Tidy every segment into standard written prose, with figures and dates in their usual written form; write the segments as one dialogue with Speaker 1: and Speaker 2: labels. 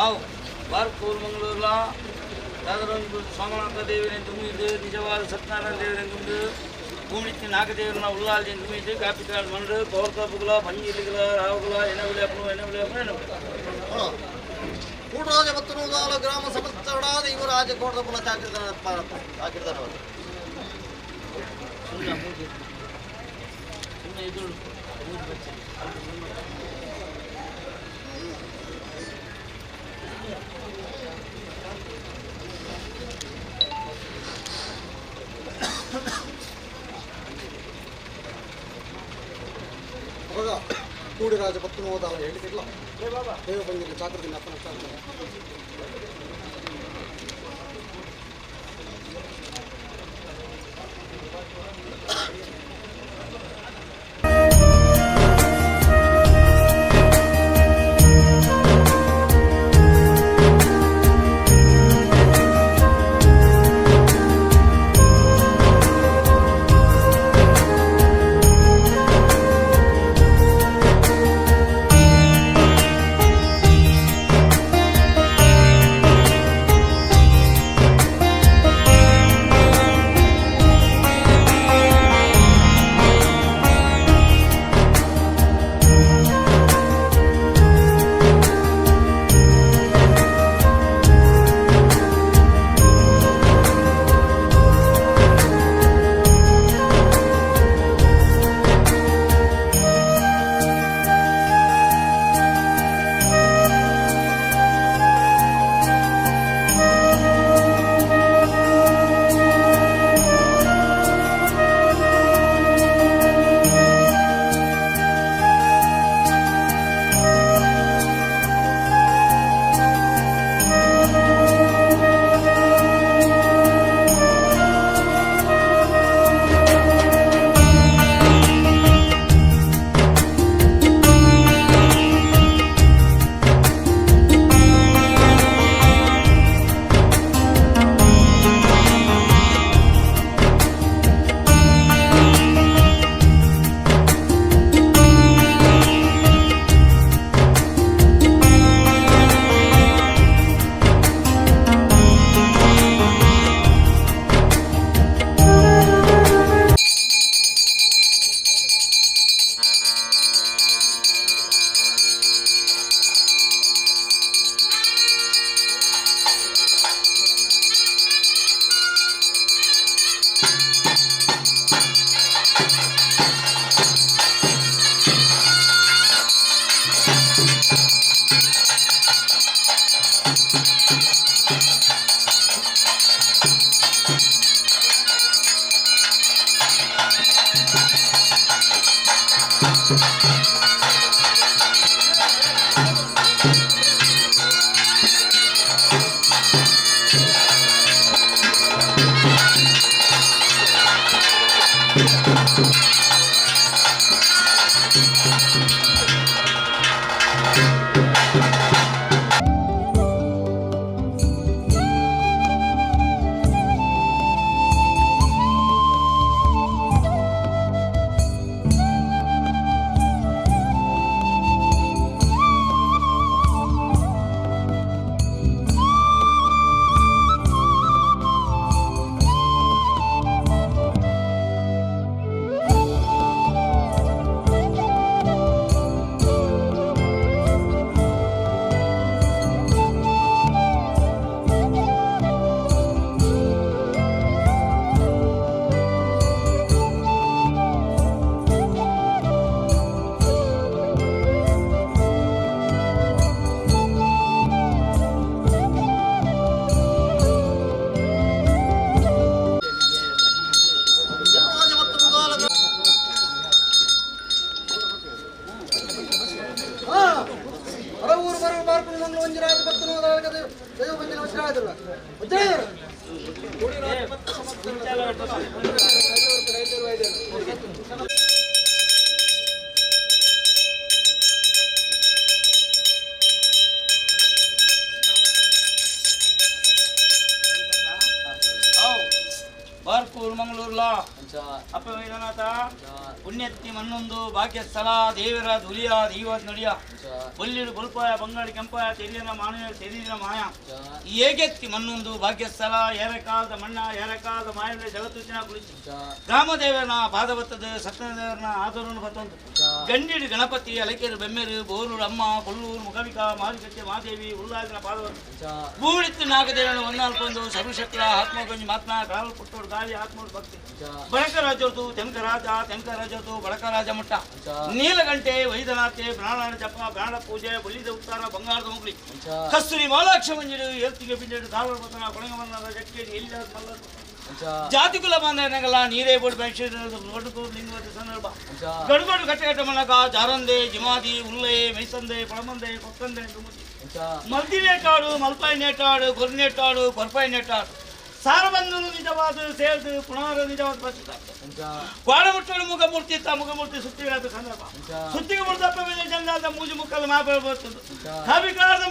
Speaker 1: ಆವು ಬಾರ್ಕೂರು ಮಂಗಳೂರ್ಲ ದಾದರೊಂದು ಸೋಮನಾಥ ದೇವರೇ ತುಂಬಿದ್ದು ನಿಜವಾದ ಸತ್ಯನಾರಾಯಣ ದೇವರೇ ತುಂಬಿದ್ದು ಭೂಮಿತಿ ನಾಗದೇವರನ್ನ ಉಲ್ಲಾಲ್ಜಿ ತುಂಬಿದ್ದು ಕಾಪಿಕಾಡು ಮಣ್ಣು ಪೌರ್ತಾಪುಗಳ ಪಂಜಿಲಿಗಳ ರಾವುಗಳ ಎನಗುಲೆ ಅಪ್ಪನು ಎನಗುಲೆ ಅಪ್ಪನು ಎನಗುಲೆ
Speaker 2: ಕೂಡರಾಜ ಪತ್ತನೂದಾಲ ಗ್ರಾಮ ಸಮಸ್ತಡಾದ ಇವರಾಜ ಕೋಟದ ಚಾಕಿರ್ತಾನ ಚಾಕಿರ್ತಾನವರು
Speaker 1: ಸುಮ್ಮನೆ ಮೂಜಿ ಸುಮ್ಮನೆ ಎದುರು ಮೂಜಿ ಬಚ್ಚಿ
Speaker 2: ಅವಾಗ ಕೂಡಿರಾಜ ಪತ್ತನೂದಾಲ ಹೇಳಿದಿಲ್ಲ ದೇವ ಬಂದಿಲ್ಲ ಚಾಕ್ರದಿಂದ ಅಪ್ಪನ ಚಾಕ್ರ.
Speaker 1: ಬಾರ್ಕೂರು ಮಂಗಳೂರ್ಲ ಅಪ್ಪ ವೈರನಾಥ ಪುಣ್ಯತ್ತಿ ಮಣ್ಣೊಂದು ಭಾಗ್ಯಸ್ಥಲ ದೇವರ ದುಲಿಯ ದೈವ ನಡಿಯ ಬೊಲ್ಲಿಡು ಬೊಲ್ಪಾಯ ಬಂಗಾಳಿ ಕೆಂಪಾಯ ತೆರಿಯನ ಮಾನ ತೆರಿದಿನ ಮಾಯ ಏಗೆತ್ತಿ ಮಣ್ಣೊಂದು ಭಾಗ್ಯಸ್ಥಲ ಏರಕಾಲದ ಮಣ್ಣ ಏರಕಾಲದ ಮಾಯದ ಜಗತ್ತುಚಿನ ಕುಳಿತು ಗ್ರಾಮದೇವರನ ಪಾದಬತ್ತದ ಸತ್ಯದೇವರನ ಆದರನ್ನು ಬತ್ತೊಂದು ಗಂಡಿಡು ಗಣಪತಿ ಅಲಕೆರು ಬೆಮ್ಮೆರು ಬೋರೂರು ಅಮ್ಮ ಕೊಲ್ಲೂರು ಮುಖವಿಕ ಮಾರುಕಟ್ಟೆ ಮಾದೇವಿ ಉಲ್ಲಾದಿನ ಪಾದವತ್ತು ಭೂಮಿತ್ತು ನಾಗದೇವನ ಒಂದಾಲ್ಕೊಂದು ಸರ್ವಶಕ್ಲ ಆತ್ಮಗೊಂಜಿ ಮಾತ್ನ ಕಾಲು ಪುಟ್ಟೋಡು ಗಾಳಿ ಆತ್ಮೋಡು ಭಕ್ತಿ ಬಡಕರಾಜೋದು ತೆಂಕರಾಜ ತೆಂಕರಾಜೋದು ಬಡಕರಾಜ ಮುಟ್ಟ ನೀಲಗಂಟೆ ವೈದ್ಯನಾಥೆ ಪ್ರಾಣ ಜಪ ಪ್ರಾಣ ಪೂಜೆ ಬೊಲ್ಲಿದ ಉತ್ತಾರ ಬಂಗಾರದ ಮುಗ್ಲಿ ಕಸ್ತೂರಿ ಮಾಲಾಕ್ಷ ಮಂಜಿಡು ಏರ್ತಿಗೆ ಬಿಂಜಡು ಧಾರವಾಡ ಬಸನ ಕೊಡಗಮನ್ನ ಜಕ್ಕೇರಿ ಎಲ್ಲ ಮಲ್ಲ ಜಾತಿ ಕುಲ ಬಾಂಧವನೆಲ್ಲ ನೀರೇ ಬೋರ್ಡ್ ಲಿಂಗವತಿ ಸಂದರ್ಭ ಗಡುಗಡು ಕಟ್ಟೆ ಮನಕ ಜಾರಂದೆ ಜಿಮಾದಿ ಉಲ್ಲೆ ಮೈಸಂದೆ ಪಳಮಂದೆ ಕೊಕ್ಕಂದೆ ಮಲ್ದಿನೇಟಾಡು ಮಲ್ಪಾಯಿ ನೇಟಾಡು ಗೊರ್ನೇಟಾಡು ಕೊರ್ಪಾಯಿ ನೇಟಾಡು ಸಾರಬಂಧನು ನಿಜವಾದ ಸೇರಿದು ಪುನಾರ ನಿಜವಾದ ಪರಿಚಿತ ಕ್ವಾಡಮುಟ್ಟಳು ಮುಖಮೂರ್ತಿ ಇತ್ತ ಮುಖಮೂರ್ತಿ ಸುತ್ತಿಗಳಾದ ಸಂದರ್ಭ ಸುತ್ತಿಗೆ ಮುಡ್ದಪ್ಪ ಮೇಲೆ ಚಂದಾದ ಮೂಜು ಮುಕ್ಕಲು ಮಾಪೆ ಬರ್ತದೆ ಕಾವಿಕಾರದ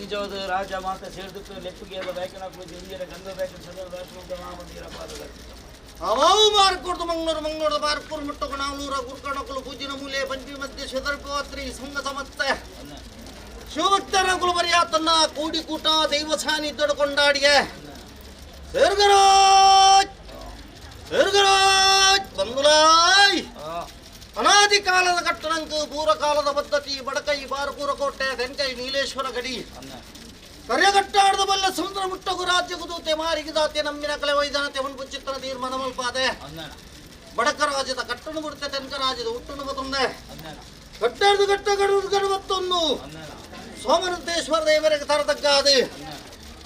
Speaker 1: ನಿಜವಾದ ರಾಜ ಮಾತ ಸೇರಿದಕ್ಕೆ ಲೆಪ್ಪಿಗೆ ಬೇಕನಕ್ಕಳು ಜಿಂಜಿರ ಗಂಧ ಬೇಕನ ಸದರ
Speaker 2: ಅವಾವು ಮಾರ್ಕೊಡ್ದು ಮಂಗಳೂರು ಮಂಗಳೂರು ಮಾರ್ಕೂರು ಮುಟ್ಟುಕಣಾಲೂರ ಗುರ್ಕಣಕುಲು ಪೂಜಿನ ಮೂಲೆ ಪಂಚಿ ಮಧ್ಯೆ ಶತರ್ಪತ್ರಿ ಸಂಘ ಸಮಸ್ತೆ ಶಿವಭಕ್ತರ ಕುಲಬರಿಯಾತನ್ನ ಕೂಡಿಕೂಟ ದೈವ ಸಾನ್ನಿಧ್ಯದ ಕೊಂಡಾಡಿಗೆ ಸೇರ್ಗರಾಜ್ ಸೇರ್ಗರಾಜ್ ಬಂದುಲಾಯ್ ಅನಾದಿ ಕಾಲದ ಕಟ್ಟಣಂಕು ಪೂರ್ವಕಾಲದ ಪದ್ಧತಿ ಬಡಕೈ ಬಾರಕೂರ ಕೋಟೆ ತೆಂಕೈ ನೀಲೇಶ್ವರ ಗಡಿ ಕರ್ಯಗಟ್ಟಾಡದ ಬಲ್ಲ ಸಮುದ್ರ ಮುಟ್ಟಗು ರಾಜ್ಯ ಕುದೂತೆ ಮಾರಿಗಿದಾತೆ ನಮ್ಮಿನ ಕಲೆ ವೈದನತೆ ಮುನ್ಪುಚಿತ್ತನ ತೀರ್ಮಾನ ಮಲ್ಪಾದೆ ಬಡಕ ರಾಜ್ಯದ ಕಟ್ಟಣು ಬಿಡುತ್ತೆ ತೆನ್ಕ ರಾಜ್ಯದ ಹುಟ್ಟುನು ಬತ್ತೊಂದೆ ಕಟ್ಟೆದು ಕಟ್ಟ ಗಡು ಬತ್ತೊಂದು ಸೋಮನಂತೇಶ್ವರ ದೇವರಿಗೆ ತರತಕ್ಕಾದೆ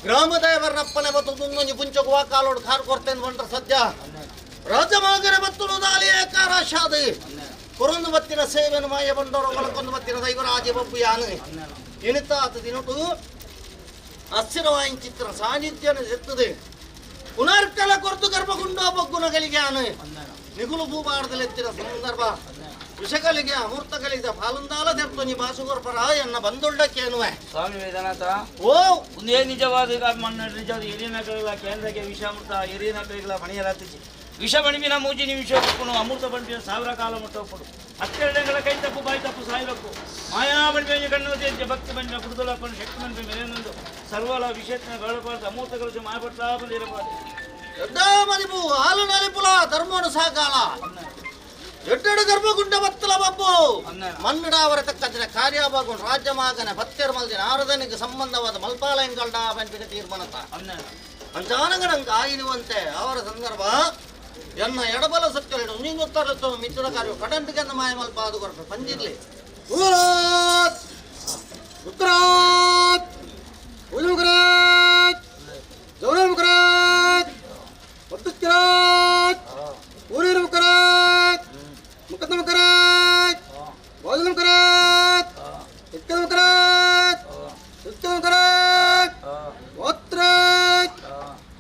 Speaker 2: ಗ್ರಾಮ ದೇವರನ್ನಪ್ಪನೆ ಬತ್ತೊಂದು ಪುಂಚಗುವ ಕಾಲೋಡು ಕಾರು ಕೊಡ್ತೇನೆ ಬಂಟ್ರ ಸದ್ಯ ರಾಜಮಾಗರೆ ಬತ್ತುನು ದಾಲಿಯ ಕಾರಾಶಾದೆ ಕೊರೊಂದು ಬತ್ತಿನ ಸೇವೆನು ಮಾಯ ಬಂಡೋರು ಒಳಕೊಂದು ಬತ್ತಿನ ದೈವರಾಜ ಬಬ್ಬು ಯಾನು ಎನಿತಾತ ದಿನಟು ಅಸ್ಥಿರವಾಯಿನ ಸಾನ್ನಿಧ್ಯನ ಎತ್ತದೆ ಪುನರ್ಕಲ ಕೊರತು ಗರ್ಭಗುಂಡೋ ಬಗ್ಗುನ ಗಲಿಗ್ಯಾನು ನಿಗುಲು ಭೂಭಾರದಲ್ಲೆತ್ತಿನ ಸಂದರ್ಭ ವಿಷಕಲಿಗೆ ಅಮೃತಕಲಿಗೆ ಪಾಲುಂದಾಲ ತೆರ್ತೊಂಜಿ ಬಾಸುಗೊರ್ಪರ ಎನ್ನ ಬಂದುಳ್ಳಕ್ಕೇನುವೆ
Speaker 1: ಸ್ವಾಮಿ ವೇದನಾಥ
Speaker 2: ಓ
Speaker 1: ಒಂದೇ ನಿಜವಾದ ಮಣ್ಣ ನಿಜವಾದ ಹಿರಿಯನಕಗಳ ಕೇಂದ್ರಕ್ಕೆ ವಿಷಾಮೃತ ಹಿರಿಯನಕಗಳ ಮಣಿಯರಾತಿಜಿ ವಿಷ ಬಣಿಬಿನ ಮೂಜಿ ನಿಮಿಷ ಒಪ್ಪುನು ಅಮೃತ ಬಣಿಬಿನ ಸಾವಿರ ಕಾಲ ಮುಟ್ಟ ಒಪ್ಪುಡು ಹತ್ತೆರಡಗಳ ಕೈ ತಪ್ಪು ಬಾಯಿ ತಪ್ಪು ಸಾಯಿಲಕ್ಕು ಮಾಯಾ ಬಣಿಬೆ ಕಣ್ಣು ತೇಜ ಭಕ್ತಿ ಬಂಜ ಕುಡುದಲಪ್ಪನು ಶಕ್ತಿ ಬಂಜೆ ಮೇಲೆನೊಂದು ಸರ್ವಲ ವಿಷಯತ್ನ ಗಳಬಾರ್ದು ಅಮೃತ ಕಲಶ ಮಾಯಪಟ್ಟ ಬಂದಿರಬಾರ್ದು
Speaker 2: ದೊಡ್ಡ ಮದಿಪು ಹಾಲು ನಲಿಪುಲ ಧರ್ಮನು ಸಾಕಾಲ ಎಡ್ಡೆಡು ಗರ್ಭಗುಂಡ ಬತ್ತಲ ಬಬ್ಬು ಮನ್ನಿಡಾವರ ತಕ್ಕಂತಿನ ಕಾರ್ಯಭಾಗು ರಾಜ್ಯಮಾಗನ ಭಕ್ತಿಯರ ಮಲ್ದಿನ ಆರಾಧನೆಗೆ ಸಂಬಂಧವಾದ ಮಲ್ಪಾಲಯಂಗಳ್ಡ ಪಂಪಿನ ತೀರ್ಮಾನತ ಅಂಚಾನಗಣಂಕ ಆಯಿನುವಂತೆ ಅವರ ಸಂದರ್ಭ ಎನ್ನ ಎಡಬಲ ಸತ್ಯಗಳು ನೀನು ಮಿತ್ರ ಕಾರ್ಯ ಕಡಂಟಿಗೆಂದ ಮಾಯ ಮಲ್ಪಾದು ಕೊರಪೆ ಪಂಜಿರ್ಲಿ
Speaker 3: ಉತ್ತರಾತ್ ಉತ್ತರಾತ್ ಉಜುಮುಖರಾತ್ ಜೌನಮುಖರಾತ್ ಒತ್ತುಕ್ಕಿರಾತ್ ಊರಿನ ಮುಖರಾತ್ ಮುಖದ ಮುಖರಾತ್ ಭೋಜನ ಮುಖರಾತ್ ಇಕ್ಕದ ಮುಖರಾತ್ ಸುತ್ತ ಮುಖರಾತ್ ಒತ್ತರಾತ್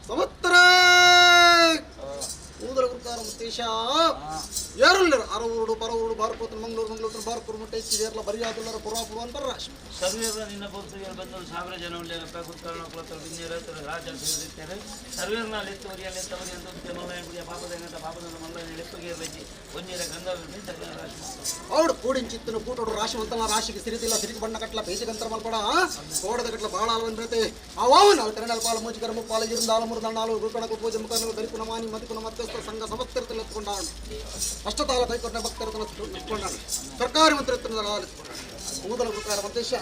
Speaker 3: ಸಮುತ್ತರಾತ್ ಊದಲ ಗುರುಕಾರ ಮುತ್ತೇಶ ಯಾರುಲ್ಲರು ಅರವೂರುಡು ಪರವೂರುಡು ಬಾರ್ಕೋತನ ಮಂಗಳೂರು ಮಂಗಳೂರು ಬಾರ್ಕೂರು ಮುಟ್ಟೆ ಹೆಚ್ಚಿದೇರ್ಲ ಬರಿಯಾದುಲ್ಲರ ಪುರಾಪುರು ಅಂತ ರಾಶಿ
Speaker 1: ಸರ್ವೇರ ನಿನ್ನ ಪುಸ್ತಕ ಬಂದರು ಸಾವಿರ ಜನ ಉಳ್ಳೆಯಪ್ಪ ಕುತ್ಕರ್ಣ ಕುಲತರು ಬಿನ್ನೇರ ರಾಜ ಸೇರಿದ್ದಾರೆ ಸರ್ವೇರ್ನ ಲೆತ್ತವರಿಯ ಲೆತ್ತವರಿ ಅಂತ ಮಲ್ಲಯ್ಯ ಪಾಪದ ಪಾಪದ ಮಲ್ಲಯ್ಯ ಲೆಪ್ಪಗೆ ಬಜ್ಜಿ ಒಂಜೀರ ಗಂಧರ್ವ ರಾಶಿ
Speaker 3: ಅವಡು ಕೂಡಿಂಚಿತ್ತನು ಕೂಟೋಡು ರಾಶಿ ಅಂತಲ್ಲ ರಾಶಿಗೆ ಸಿರಿತಿಲ್ಲ ಸಿರಿಗೆ ಬಣ್ಣ ಕಟ್ಲ ಬೇಜಿಗಂತರ ಮಲ್ಪಡ ಕೋಡದ ಕಟ್ಲ ಬಾಳ ಆಲ್ವನ್ ಬೀಳತೆ ಅವಾವು ನಾಲ್ಕು ಕನ್ನಡ ಪಾಲ ಮೂಜಿಕರ ಮುಪ್ಪಾಲ ಇರುಂದಾಲ ಮುರುದಾಳು ಗುರುಕಣಕು ಪೂಜೆ ಮುಖಾನ ದರಿಪುನ ಮಾನಿ ಮದಿಪುನ ಮಧ್ಯಸ್ಥ ಸಂಘ ಸಮಸ್ತಿರತನ ಎತ್ಕೊಂಡಾಳು ಅಷ್ಟತಾಲ ಕೈಕೊಟ್ಟ ಭಕ್ತರತನ ಎತ್ಕೊಂಡಾಳು ಸರ್ಕಾರಿ ಮಂತ್ರಿತ್ವದ ಎತ್ಕೊಂಡಾಳು ಕೂದಲ ಗುರುಕಾರ ಮದ್ದೇಶ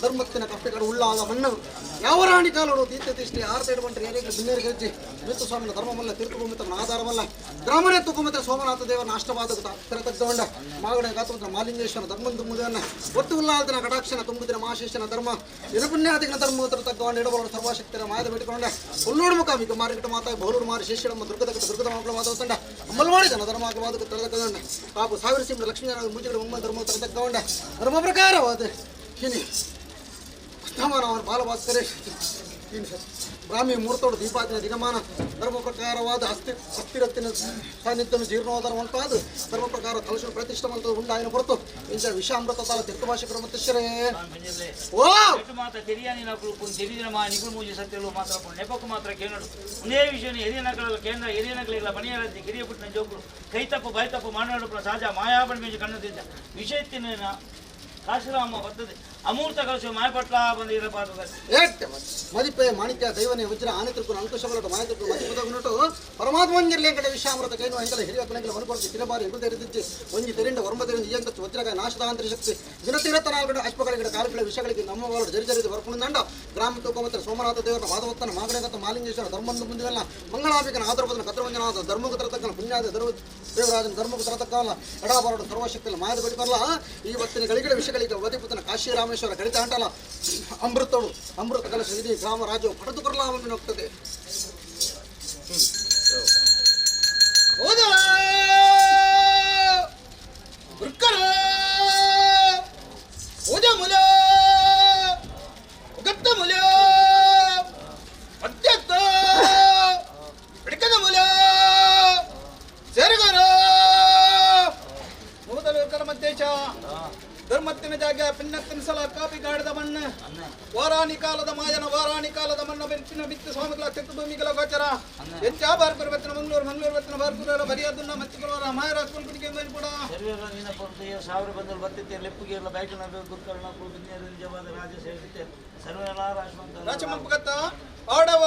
Speaker 3: ಧರ್ಮತ್ತಿನ ಕಪ್ಪೆಗಳು ಉಳ್ಳಾದ ಮಣ್ಣು ಯಾವ ರಾಣಿ ಕಾಲೋಡು ತೀರ್ಥ ತಿಷ್ಟಿ ಆರತೆ ಇಡುವಂಟ್ರೆ ಏನೇನು ಬಿನ್ನೇರಿಗೆ ಹೆಜ್ಜೆ ಮಿತ್ತು ಸ್ವಾಮಿನ ಧರ್ಮವಲ್ಲ ತೀರ್ಥಭೂಮಿತನ ಆಧಾರವಲ್ಲ ಗ್ರಾಮನೇ ತುಕುಮತ ಸೋಮನಾಥ ದೇವನ ಅಷ್ಟವಾದ ತೆರತಗ್ಗೊಂಡ ಮಾಗಣ ಗಾತ್ರ ಮಾಲಿಂಗೇಶ್ವರ ಧರ್ಮನ್ ತುಂಬುದನ್ನ ಒಟ್ಟು ಉಲ್ಲಾದನ ಕಟಾಕ್ಷನ ತುಂಬುದಿನ ಮಹಾಶೇಷನ ಧರ್ಮ ನಿರಪುಣ್ಯಾದಿನ ಧರ್ಮ ತಗ್ಗೊಂಡು ಇಡಬಲ್ಲ ಸರ್ವಶಕ್ತಿಯ ಮಾಯದ ಬಿಟ್ಟುಕೊಂಡ ಹುಲ್ಲೋಡು ಮುಖಾಮಿಕ ಮಾರಿಕಟ ಮಾತಾ ಬಹುಲೂರು ಮಾರಿ ಶೇಷಡಮ್ಮ ದುರ್ಗದ ದುರ್ಗದ ಮಕ್ಕಳ ಮಾತಾಡ್ತಂಡ ಅಮ್ಮಲ್ವಾಡಿದನ ಧರ್ಮಾಗವಾದಕ್ಕೆ ತೆರೆದಕೊಂಡ ಪಾಪ ಸಾವಿರ ಸಿಂಹ ಲಕ್ಷ್ಮೀನಾರಾಯಣ ಮುಜಿಗಡ ಉಮ್ಮ ಧರ್ಮ ತೆರೆದಕೊಂಡ ಧರ್ಮ ಪ್ರಕಾರವಾದ ಹಿನಿ ಅವನ ಬಾಲಭಾಸ್ಕರೇ ಬ್ರಾಹ್ಮಿ ಮುಹೂರ್ತೋಡು ದೀಪಾದಿನ ದಿನಮಾನ ಧರ್ಮ ಪ್ರಕಾರವಾದ ಅಸ್ಥಿ ಅಸ್ಥಿರತ್ತಿನ ಸಾನ್ನಿಧ್ಯನು ಜೀರ್ಣೋದರ ಉಂಟಾದ ಧರ್ಮ ಪ್ರಕಾರ ಕಲಶ ಪ್ರತಿಷ್ಠೆ ಮಂತದ ಉಂಡಾಯನ ಹೊರತು ಇಂಚ ವಿಷಾಮೃತ ತಾಲ ತೀರ್ಥಭಾಷಕರು ಮತ್ತಶ್ವರೇ ಓ
Speaker 1: ಮಾತ್ರ తెలియని నాకు తెలియని ನಿಗುಳು ಮೂಜಿ ಸತ್ಯಲು ಮಾತ್ರ ನೆಪಕ್ಕು ಮಾತ್ರ ಕೇನಡು ಒಂದೇ ವಿಷಯ ಹಿರಿಯ ನಗರ ಕೇಂದ್ರ ಹಿರಿಯ ನಗಲಿಲ್ಲ ಮನೆಯರದ್ದಿ ಕಿರಿಯ ಪುಟ್ಟಿನ ಜೋಕುಲು ಕೈ ತಪ್ಪು ಬಾಯಿ ತಪ್ಪು ಮಾನಾಡು ಸಹಜ ಮಾಯಾಬಣ ಮೇಜು ಕಣ್ಣದಿದ್ದ ವಿಷಯತ್ತಿನ ಕಾಶಿರಾಮ ಬರ್ತದೆ ಅಮೂರ್ತ ಕಲಶ ಮಾಯಪಟ್ಲ ಬಂದಿರಬಾರದು
Speaker 3: ಮದಿಪೆ ಮಾಣಿಕ್ಯ ದೈವನೇ ವಜ್ರ ಆನೆತಿರ್ಕು ಅಂಕುಶಬಲಟ ಮಾಯತಿರ್ಕು ಮದಿಪದಗುನಟು ಪರಮಾತ್ಮಂಗಿರ್ಲಿ ಕಡೆ ವಿಷಾಮೃತ ಕೈನು ಅಂಕಲ ಹಿರಿಯ ಕುಲಂಕಲ ಮನುಕೊರತಿ ತಿರಬಾರಿ ಎಗುದೆರಿದಿಜ್ಜಿ ಒಂಜಿ ತೆರಿಂಡ ಒರಂಬ ತೆರಿಂದ ಇಯಂಕಚ್ಚು ವಜ್ರಗಾಯ ನಾಶದಾಂತರ ಶಕ್ತಿ ದಿನತೀರತನಾಲ್ಗಡ ಅಶ್ವಗಳಿಗೆ ಕಾಲುಗಳ ವಿಷಗಳಿಗೆ ನಮ್ಮ ವಾಳು ಜರಿ ಜರಿದು ಬರ್ಪುಣದಂಡ ಗ್ರಾಮ ತೂಕಮತ್ರ ಸೋಮನಾಥ ದೇವರ ವಾದವತ್ತನ ಮಾಗಣಗತ ಮಾಲಿಂಗೇಶ್ವರ ಧರ್ಮಂದು ಮುಂದಿವೆಲ್ಲ ಮಂಗಳಾಭಿಕನ ಆದರಪದನ ಕತ್ರವಂಜನಾದ ಧರ್ಮಕ್ಕೆ ತರತಕ್ಕನ ಪುಣ್ಯಾದ ಧರ್ಮ ದೇವರಾಜನ ಧರ್ಮಕ್ಕೆ ತರತಕ್ಕಲ್ಲ ಎಡಾಬಾರಡು ಸರ್ವಶಕ್ತಿಯಲ್ಲಿ ಮಾಯದ ಬಿಡಿಬರಲ್ಲ ಈ ಹೊತ್ತಿನ ಗಳಿಗಳ ವಿಷಗಳಿಗೆ ವದಿಪುತನ ಕಾಶಿ ರಾಮೇಶ್ವರ ಗಣಿತ ಅಂಟಲ್ಲ ಅಮೃತಳು ಅಮೃತ ಕಲಶ ಇಡೀ ಗ್ರಾಮ ರಾಜ್ಯವು ಪಡೆದು ಕೊರಲಾವನ್ನು ಹೋಗ್ತದೆ.
Speaker 4: ಧರ್ಮತ್ತಿನ ಜಾಗ ಪಿನ್ನತ್ತಿನ ಸಲ ಕಾಪಿ ಗಾಡದ ಮಣ್ಣು ವಾರಾಣಿ ಕಾಲದ ಮಾಯನ ವಾರಾಣಿ ಕಾಲದ ಮಣ್ಣ ಬೆಂಚಿನ ಬಿತ್ತು ಸ್ವಾಮಿಗಳ ತೀರ್ಥಭೂಮಿಗಳ ಗೋಚರ ಹೆಚ್ಚ ಬಾರ್ಕುರು ಬೆತ್ತನ ಮಂಗಳೂರು ಮಂಗಳೂರು ಬೆತ್ತನ ಬಾರ್ಕುರ ಬರಿಯಾದುನ್ನ ಮತ್ತಿಕೊಳವರ ಮಾಯರಾಜ್ ಕುಲ್ಕುಣಿಗೆ ಕೂಡ
Speaker 1: ಸಾವಿರ ಬಂದರು ಬರ್ತಿತ್ತೆ ಲೆಪ್ಪುಗೆ ಎಲ್ಲ ಬೈಕನ ಗುರುಕರ್ಣ ನಿಜವಾದ ರಾಜ ಸೇರಿಸುತ್ತೆ ಸರ್ವನೆಲ್ಲ
Speaker 4: ರಾಜಮಂಪಗತ್ತ ಆಡವ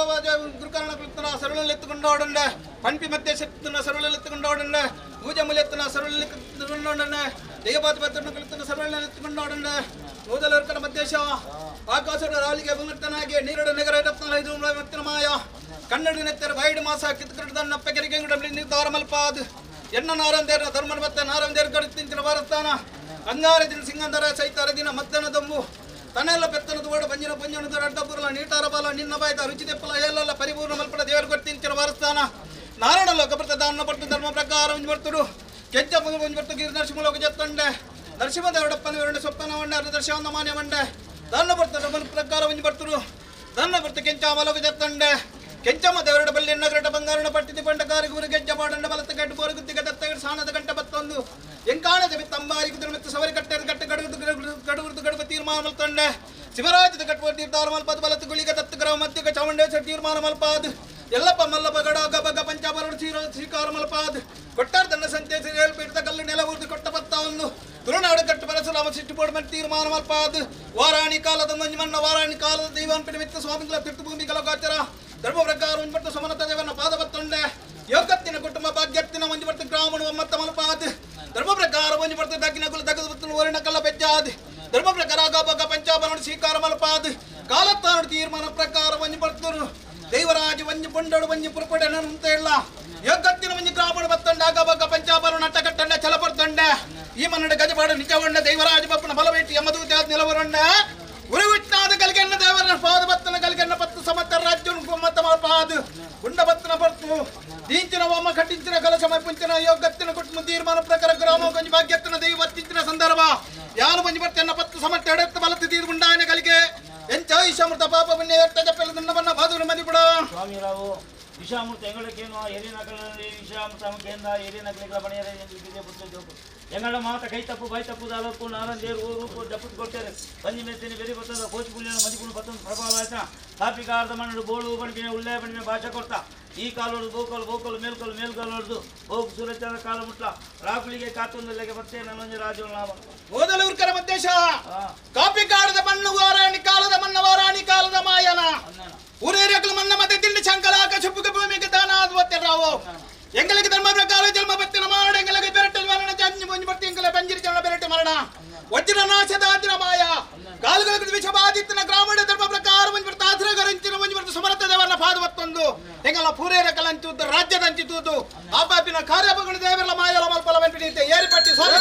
Speaker 4: ಗುರುಕರ್ಣ ಕೃತನ ಸರಳಲ್ಲಿ ಎತ್ತುಕೊಂಡು ಪಂಪಿ ಮಧ್ಯೆ ಶಕ್ತನ ಸರಳಲ್ಲಿ ಎತ್ತುಕೊಂಡು ಪೂಜೆ ಮುಲೆತ್ತನ ಸರಳಲ್ಲಿ ಎತ್ತುಕೊಂಡು ದೈವಪಾತ ಪತ್ರನ ಕಲಿತನ ಸರಳಲ್ಲಿ ಎತ್ತುಕೊಂಡು ನೂದಲರ್ಕನ ಮಧ್ಯೇಶ ಆಕಾಶದ ರಾಲಿಗೆ ಭೂಮಿರ್ತನಾಗಿ ನೀರಡ ನಗರ ಇದು ಮತ್ತಿನ ಮಾಯ ಕನ್ನಡ ನೆತ್ತರ ಬೈಡು ಮಾಸ ಕಿತ್ಕೃತನ್ನ ಪೆಕೆರಿಗೆ ನಿರ್ಧಾರ ಮಲ್ಪಾದ್ ಎನ್ನ ನಾರಂದೇರ ಧರ್ಮನ ಮತ್ತೆ ನಾರಂದೇರ ಕಡಿತಿಂಚಿನ ಭಾರತಾನ ಅಂಗಾರ ದಿನ ಸಿಂಗಂದರ ಸೈತಾರ ದಿನ ಮತ್ತನ ದಮ್ಮು ತನ್ನೆಲ್ಲ ಪೆತ್ತನದ ಓಡ ಬಂಜಿನ ಪಂಜನದ ಅಡ್ಡಪುರಲ ನೀಟಾರ ಬಾಲ ನಿನ್ನ ಬಾಯ್ದ ರುಚಿ ತೆಪ್ಪಲ ಎಲ್ಲಲ್ಲ ಪರಿಪೂರ್ಣ ಮಲ್ಪಡ ದೇವರು ಕೊಡ್ತಿಂಚಿನ ಭಾರತಾನ ನಾರಾಯಣ ಲೋಕ ಬರ್ತ ದಾನ ಪಟ್ಟು ಧರ್ಮ ಪ್ರಕಾರ ಒಂಜಿ ಬರ್ತುಡು ಕೆಜ್ಜ ಮುಂದೆ ಒಂಜಿ ಬರ್ತು ಗಿರಿ ನರಸಿಂಹ ಲೋಕ ಜತ್ತಂಡೆ ನರಸಿಂಹ ದೇವಡಪ್ಪನ ವಿವರಣೆ ಸೊಪ್ಪನ ವಂಡೆ ಅರ್ಧ ದರ್ಶನ ಮಾನ್ಯ ವಂಡೆ ದಾನ ಬರ್ತ ಧರ್ಮ ಪ್ರಕಾರ ಒಂಜಿ ಬರ್ತುಡು ದಾನ ಬರ್ತ ಕೆಂಚಾಮಲೋಕ ಜತ್ತಂಡೆ ಕೆಂಚಮ್ಮ ದೇವರ ಬಲ್ಲಿ ನಗರಟ ಬಂಗಾರನ ಪಟ್ಟಿತಿ ಪಂಡಕಾರಿ ಗುರು ಗೆಜ್ಜ ಪಾಡಂಡ ಬಲತ್ತ ಗಡ್ಡು ಬೋರು ಗುತ್ತಿಗೆ ದತ್ತ ಸಾಣದ ಗಂಟ ಬತ್ತೊಂದು ಎಂಕಾಣದ ತಮ್ಮಾರಿ ಕುದುರೆ ಮತ್ತು ಸವರಿ ಕಟ್ಟೆ ಕಟ್ಟ ಗಡುವುದು ಗಡುವುದು ಗಡುವ ತೀರ್ಮಾನ ಮಲ್ತೊಂಡೆ ಶಿವರಾಜದ ಕಟ್ಟುವ ತೀರ್ಮಾನ ಮಲ್ಪದ ಬಲತ್ತು ಗುಳಿಗ ದತ್ತು ಗ್ರಹ ಮಧ್ಯಕ ಚಾಮುಂಡೇಶ್ವರ ತೀರ್ಮಾನ ಮಲ್ಪಾದ್ ಎಲ್ಲಪ್ಪ ಮಲ್ಲಪ್ಪ ಗಡ ಗಬಗ ಪಂಚಾಬರಡು ಸ್ವೀಕಾರ ಮಲ್ಪಾದ್ ಕೊಟ್ಟಾರ ತನ್ನ ಸಂತೇಶ ಪೀಠದ ಕಲ್ಲು ನೆಲ ಊರ್ದು ಕೊಟ್ಟ ಪತ್ತವನ್ನು ತುಳುನಾಡು ಕಟ್ಟು ಪರಶುರಾಮ ಸಿಟ್ಟು ಬೋರ್ಡ್ ತೀರ್ಮಾನ ಮಲ್ಪಾದ್ ವಾರಾಣಿ ಕಾಲದ ಮಂಜುಮಣ್ಣ ವಾರಾಣಿ ಕಾಲದ ದೈವಾನ್ ಮಿತ್ರ ಸ್ವಾಮಿಗಳ ತೀರ್ಥಭೂಮಿ ಕಲಗಾಚರ ಧರ್ಮ ಪ್ರಕಾರ ಒಂಜಿ ಸಮನತ ದೇವನ ಪಾದ ಬತ್ತೊಂಡೆ ಯೋಗತ್ತಿನ ಕುಟುಂಬ ಭಾಗ್ಯತ್ತಿನ ಒಂಜಿ ಬರ್ತ ಗ್ರಾಮಣ ಒಮ್ಮತ್ತ ಮಲ್ಪಾದ್ ಧರ್ಮ ಪ್ರಕಾರ ಒಂಜಿ ಬರ್ತ ದಗ್ಗಿನ ಕುಲ ದಗದ ಬತ್ತನ ಓರಿನ ಕಲ್ಲ ಬೆಜ್ಜಾದ್ ಧರ್ಮ ಪ್ರಕಾರ ಗಬಗ ಪಂಚಾಬರಣ ಸ್ವೀಕಾರ ಮಲ್ಪಾದ್ ಕಾಲತ್ತಾನು ತೀರ್ಮಾನ ಪ್ರಕಾರ ಒಂಜಿ ಬರ್ತರು ದೈವರಾಜ ಒಂಜಿ ಪುಂಡಡು ಒಂಜಿ ಪುರಪಡೆ ಅಂತ ಇಲ್ಲ ಯೋಗತ್ತಿನ ಒಂಜಿ ಗ್ರಾಮಣ ಬತ್ತಂಡ ಗಬಗ ಪಂಚಾಬರಣ ಅಟ್ಟಕಟ್ಟಂಡ ಛಲಪಡ್ತಂಡೆ ಈ ಮನ್ನಡ ಗಜಪಾಡು ನಿಜವಣ್ಣ ದೈವರಾಜ ಬಪ್ಪನ ಬಲವೇಟಿ ಯಮದೂತ ನಿಲವರಣ್ಣ ಉರುವಿಟ್ಟಾದ ಕಲ್ಗೆನ್ನ ದೇವರ ಪಾದ ಬತ್ತನ ಕಲ್ಗೆನ್ನ ಪತ್ತು ಸಮತ್ತ ರಾಜ್ಯನು ಮತ್ತ ಪಾದ ಗುಂಡ ಬತ್ತನ ಬರ್ತು ದೀಂಚಿನ ವಾಮ ಖಂಡಿಂಚಿನ ಕಲಶ ಮೈಪುಂಚಿನ ಯೋಗತ್ತಿನ ಕುಟುಂಬ ತೀರ್ಮಾನ ಪ್ರಕಾರ ಗ್ರಾಮ ಕೊಂಜಿ ಭಾಗ್ಯತ್ತಿನ ದೈವ ಬತ್ತಿಂಚಿನ ಸಂದರ್ಭ ಯಾರು ಮಂಜಿ ಬರ್ತನ್ನ ಪತ್ತು ಸಮರ್ಥ ಎಡೆತ್ತ ಬಲತ್ತು ತೀರ್ ಗುಂಡಾಯನ ಕಲಿಗೆ ಎಂಚಾಯಿಷಮೃತ ಪಾಪ ಪುಣ್ಯ ಎತ್ತ ಜಪ್ಪೆಲ್ಲ ದುಂಡಬನ್ನ ಬಾದೂರು ಮದಿಪುಡ
Speaker 1: ಸ್ವಾಮಿರಾವು ವಿಷಾಮೃತ ಎಂಗಳಕ್ಕೇನು ಎರಿ ನಕಲಲ್ಲಿ ವಿಷಾಮೃತ ಕೇಂದ್ರ ಎರಿ ನಕಲಿಗಳ ಬಣಿಯರ ಪುಸ್ತಕ ಎಂಗಳ ಮಾತ ಕೈ ತಪ್ಪು ಬಾಯಿ ತಪ್ಪು ದಾಲಕ್ಕು ನಾರಂದೇರು ಊರು ಜಪ್ಪು ಕೊಡ್ತಾರೆ ಬಂಜಿ ಮೆತ್ತಿನ ಬೆರಿ ಬತ್ತದ ಕೋಚು ಪುಣ್ಯನ ಮದಿಪುಣ ಬತ್ತೊಂದು ಪ್ರಭಾವ ಆಯ್ತಾ ಕಾಪಿಗಾರದ ಮಣ್ಣು ಬೋಳು ಬಣಿಪಿನ ಉಳ್ಳೆ ಬಣಿಪಿನ ಭಾಷೆ ಕೊಡ್ತಾ ಈ ಕಾಲೊಡ್ದು ಬೋಕಲು ಬೋಕಲು ಮೇಲ್ಕಲು ಮೇಲ್ಕಲು ಹೊಡೆದು ಹೋಗು ಸೂರ್ಯಚಂದ್ರ ಕಾಲು ಮುಟ್ಲ ರಾಕುಲಿಗೆ ಕಾತೊಂದಲ್ಲಿಗೆ ಮತ್ತೆ ನನ್ನೊಂದು ರಾಜ ಲಾಭ
Speaker 4: ಓದಲೂರ್ಕರ ಮದ್ದೇಶ ಕಾಪಿ ಕಾಡದ ಮಣ್ಣು ವಾರಾಣಿ ಕಾಲದ ಮಣ್ಣ ವಾರಾಣಿ ಕಾಲದ ಮಾಯನ ಊರೇರಕಲು ಮಣ್ಣ ಮತ್ತೆ ತಿಂಡಿ ಶಂಕಲಾಕ ಸುಪ್ಪುಗ ಭೂಮಿಗೆ ದಾನ ಆದ್ವತ್ತೆರಾವು ಎಂಗಳಿಗೆ ಧರ್ಮ ಪ್ರಕಾರ ಜನ್ಮ ಬತ್ತಿನ ಮಾರಣ ಎಂಗಳಿಗೆ ಬೆರಟು ಮರಣ ಜನ್ಮ ಮುಂಜಿ ಬರ್ತಿ ಎಂಗಳ ಪಂಜಿರಿ ಜನ ಬೆರಟು ಮರಣ ವಜ್ರ ನಾಶದ ಮಾಯ ಕಾಲುಗಳಿಗೆ ವಿಷಬಾಧಿತನ ಗ್ರಾಮೀಣ ಧರ್ಮ ಪ್ರಕಾರ ಮುಂಜಿ ಬರ್ತ ಆಶ್ರಯಗರಂಚಿನ ಮುಂಜಿ ಬರ್ತ ಸಮರ್ಥ ದೇವರನ್ನ ಪಾದವತ್ತೊಂದು ಎಂಗಲ ಪೂರೇರ ಕಲಂಚುದ್ದು ರಾಜ್ಯದಂಚಿತುದು ಆಪಾಪಿನ ಕಾರ್ಯಪಗಳು ದೇವರ ಮಾಯಲ ಮಲ್ಪಲ ವೆಂಪಿಡಿತೆ ಏರಿಪಟ್ಟಿ ಸ್ವಾಮಿ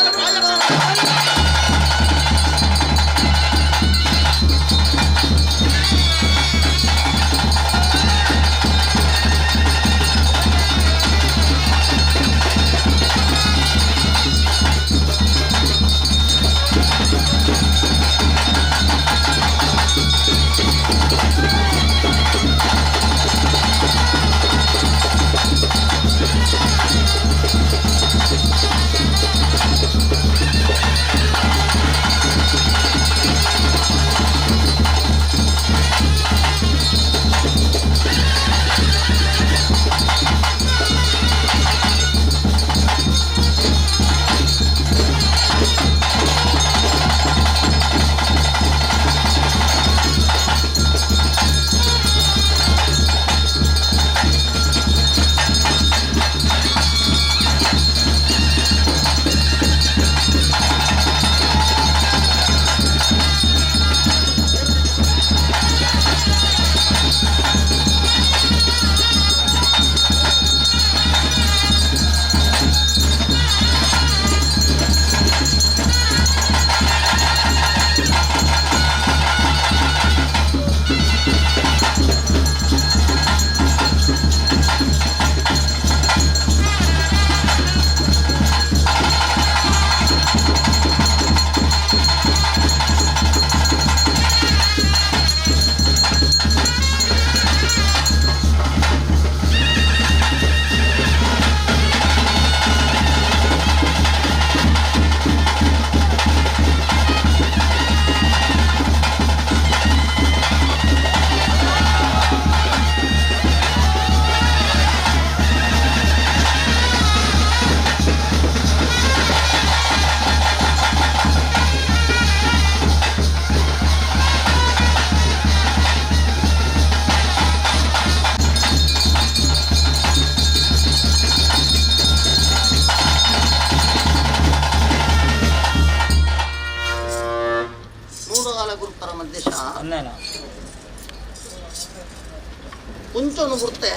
Speaker 2: ಕುಂಚೊಂದು ಗುರ್ತೆ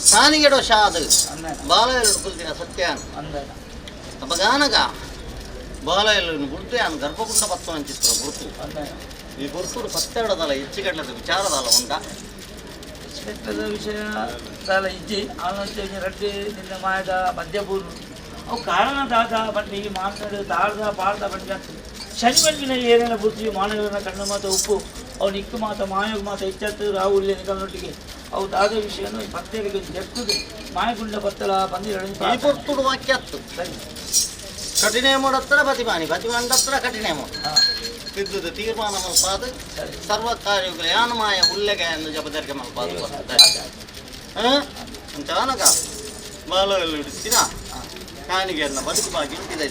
Speaker 2: ಸಾನಿಗೆಡೋ ಶಾದು ಬಾಲ ಕುಲ್ದಿನ ಸತ್ಯಾನ್ ಅಪಗಾನಗ ಬಾಲ ಗುರ್ತೆ ಆನ್ ಗರ್ಭಗುಂಡ ಪತ್ತನ ಚಿತ್ರ ಗುರುತು ಈ ಗುರುತುಡು ಪತ್ತೆರಡದಲ್ಲ ಹೆಚ್ಚುಗಡ್ಲದ ವಿಚಾರದಲ್ಲ ಉಂಡ
Speaker 1: ವಿಷಯ ದಾಲ ಇಜ್ಜಿ ಆನಂತ ರಡ್ಡಿ ನಿನ್ನ ಮಾಯದ ಮಧ್ಯಪೂರ್ಣ ಅವು ಕಾರಣ ದಾದ ಬಟ್ ಈ ಮಾತನಾಡಿ ದಾಳ್ದ ಪಾಳ್ದ ಬಟ್ ಶನಿಮಲ್ಪಿನ ಏನೇನ ಬುದ್ಧಿ ಮಾನವನ ಕಣ್ಣ ಮಾತ ಉಪ್ಪು ಅವು ನಿಕ್ಕು ಮಾತ ಮಾಯೋಗ ಮಾತ ಇಚ್ಚತ್ತು ರಾಹುಲ್ಯ ನಿಕಲ್ನೊಟ್ಟಿಗೆ ಅವು ದಾದ ವಿಷಯನು ಭಕ್ತರಿಗೆ ಜಕ್ಕುದು ಮಾಯಗುಂಡ ಬತ್ತಲ
Speaker 2: ಈ
Speaker 1: ಬಂದಿರ
Speaker 2: ಪೊರ್ತುಡು ವಾಕ್ಯತ್ತು
Speaker 1: ಸರಿ
Speaker 2: ಕಠಿಣ ಮಾಡತ್ತರ ಬತಿಮಾನಿ ಬತಿಮಾನದತ್ರ ಕಠಿಣ ತಿದ್ದುದು ತೀರ್ಮಾನ ಮಲ್ಪಾದ ಸರ್ವ ಕಾರ್ಯಗಳು ಯಾನಮಾಯ ಉಲ್ಲೆಗೆ ಎಂದು ಜಬದರ್ಗೆ ಮಲ್ಪಾದ ಅಂಚಾನಕ ಬಾಲಲ್ಲಿ ಹಿಡಿಸಿನ ಕಾನಿಗೆ ಅನ್ನ ಬದುಕು ಬಾಗಿ ಇದೆ.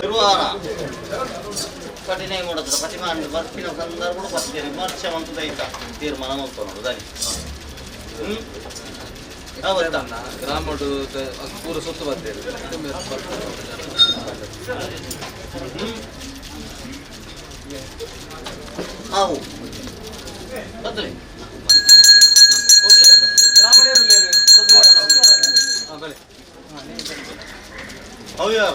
Speaker 2: ಗುರುವಾರ ಕಠಿಣ ಮಾಡೋದ್ರ ಪ್ರತಿಮಾನ ಬರ್ಪಿನ ಸಂದರ್ಭ ಬರ್ತೇನೆ ವಿಮರ್ಶೆ ಮಂತದ ಐತ ತೀರ್ಮಾನ ಮಾಡ್ಕೊಂಡು ದಾರಿ ಹೌದಾ?
Speaker 5: ಗ್ರಾಮಡು ಪೂರ ಸುತ್ತು ಬರ್ತೇವೆ.
Speaker 2: ಹಾವು ಬರ್ತದೆ. ಹೌದು.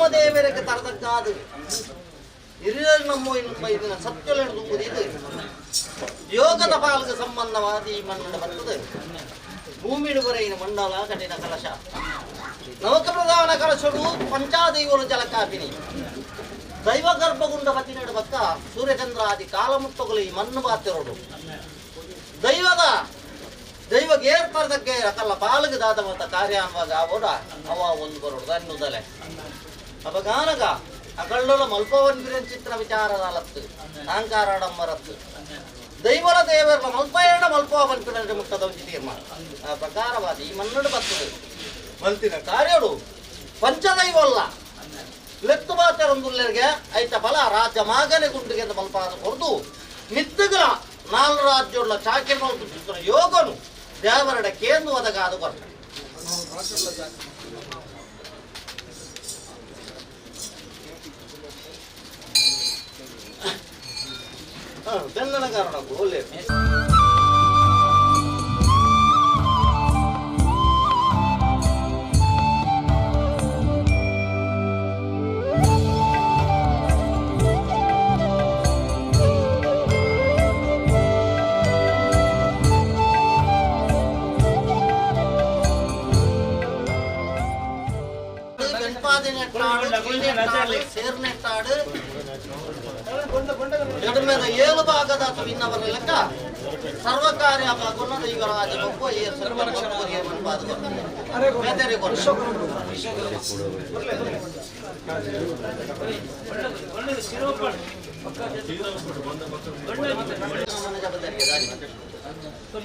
Speaker 2: ವಾಮದೇವರಿಗೆ ತರದಕ್ಕಾದು ಹಿರಿಯರು ನಮ್ಮ ನಮ್ಮ ಸತ್ಯಲೆಂದು ಇದು ಯೋಗದ ಪಾಲ್ಗೆ ಸಂಬಂಧವಾದ ಈ ಮನ್ನಡ ಬರ್ತದೆ. ಭೂಮಿಡುವರೆಯಿನ ಮಂಡಲ ಕಠಿಣ ಕಲಶ ನವಕ ಪ್ರಧಾನ ಕಲಶರು ಪಂಚಾದೈವರು ಜಲಕಾಪಿನಿ ದೈವ ಗರ್ಭಗುಂಡ ಬತ್ತಿನಡ ಬಕ್ಕ ಸೂರ್ಯಚಂದ್ರಾದಿ ಕಾಲಮುಟ್ಟಗಳು ಈ ಮಣ್ಣು ಬಾತಿರೋಡು ದೈವದ ದೈವ ಗೇರ್ಪರ್ದಕ್ಕೆ ಅಕಲ್ಲ ಪಾಲಿಗೆ ದಾದ ಮತ್ತ ಕಾರ್ಯ ಅನ್ವಾಗ ಆಬೋಡ ಅವ ಒಂದು ಬರೋಡು ಅನ್ನುದಲೆ ಅಪಗಾನಗ ಅಕಳ್ಳೊಲ ಮಲ್ಪವನ್ ಚಿತ್ರ ವಿಚಾರದ ಅಲತ್ತು ಅಹಂಕಾರಾಡಂಬರತ್ತು ದೈವರ ದೇವರ ಮಲ್ಪಯಣ ಮಲ್ಪವನ್ ಪಿರಂಚ ಮುಟ್ಟದ ಒಂದು ತೀರ್ಮಾನ ಆ ಪ್ರಕಾರವಾದ ಈ ಮನ್ನಡು ಬರ್ತದೆ ಮಲ್ತಿನ ಕಾರ್ಯಡು ಪಂಚದೈವಲ್ಲ ಲೆತ್ತು ಬಾತರೊಂದುಲ್ಲೆರ್ಗೆ ಐತ ಫಲ ರಾಜ್ಯ ಮಾಗನೆ ಗುಂಡಿಗೆ ಮಲ್ಪಾದ ಕೊರ್ದು ಮಿತ್ತುಗಳ ನಾಲ್ ರಾಜ್ಯೋಳ್ಳ ಚಾಕೆ ಮಲ್ಪು ಚಿತ್ರ ಯೋಗನು ದೇವರಡ ಕೇಂದ್ರ ಒದಗಾದು ಕೊರ್ತ ಬೆನ್ನನ ಕಾರಣ ಒಳ್ಳೆ ಸೇರ್ನೆಟ್ಟಾಡು ಎಡಮೇದ ಏಳು ಭಾಗದ ಇನ್ನವರ ಲೆಕ್ಕ ಸರ್ವ ಕಾರ್ಯ ಭಾಗವನ್ನು ದೈವರಾಜ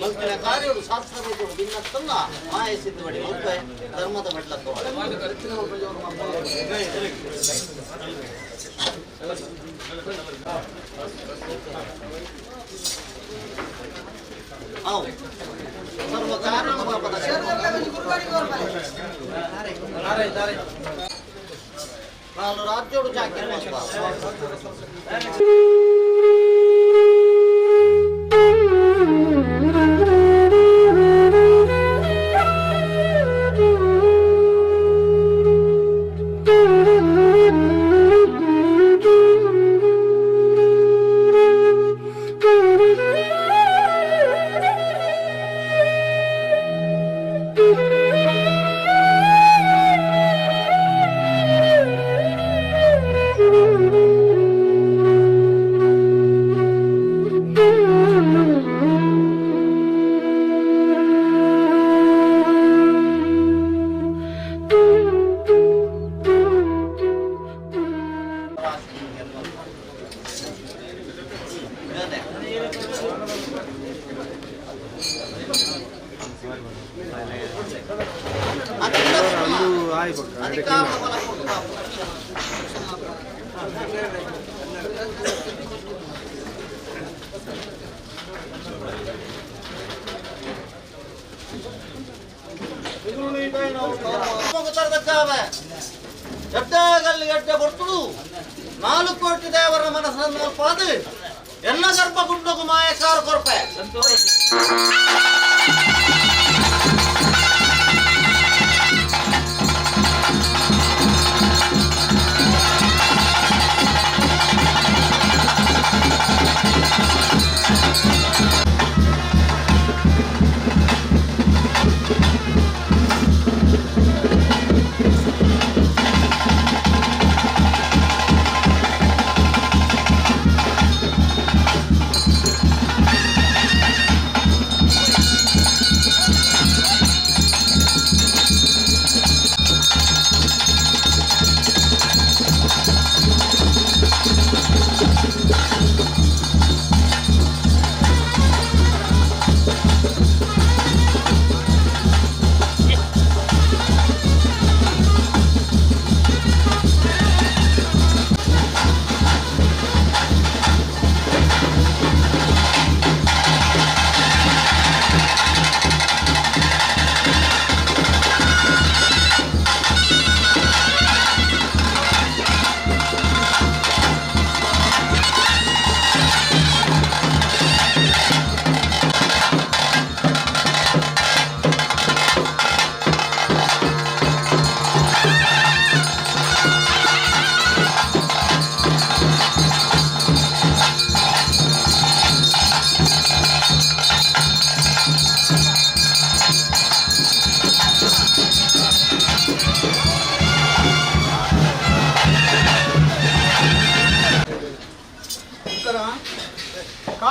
Speaker 2: ಬೊಕ್ಕ ಕಾರ್ಯಗಳು ಶಾಸ್ತ್ರ ಭಿನ್ನತ್ತಲ್ಲ ಮಾಯ ಸಿದ್ಧವಡಿ ಮಲ್ಪೆ ಧರ್ಮದ ಮೆಟ್ಲಕ್ಕ ಸರ್ವ ಕಾರ್ಯಗಳು ನಾಲ್ಕು ರಾಜ್ಯೋಡು ಚಾಕಿ ಎಡ್ಡೆ ಬರ್ತಳು 4 ಕೋಟಿ ದೇವರ ಮನಸ್ಸನ್ನು ಪಾದು ಎಲ್ಲ ಗರ್ಭಗುಂಡಗು ಮಾಯಕಾರ ಕೊರ್ಪೆ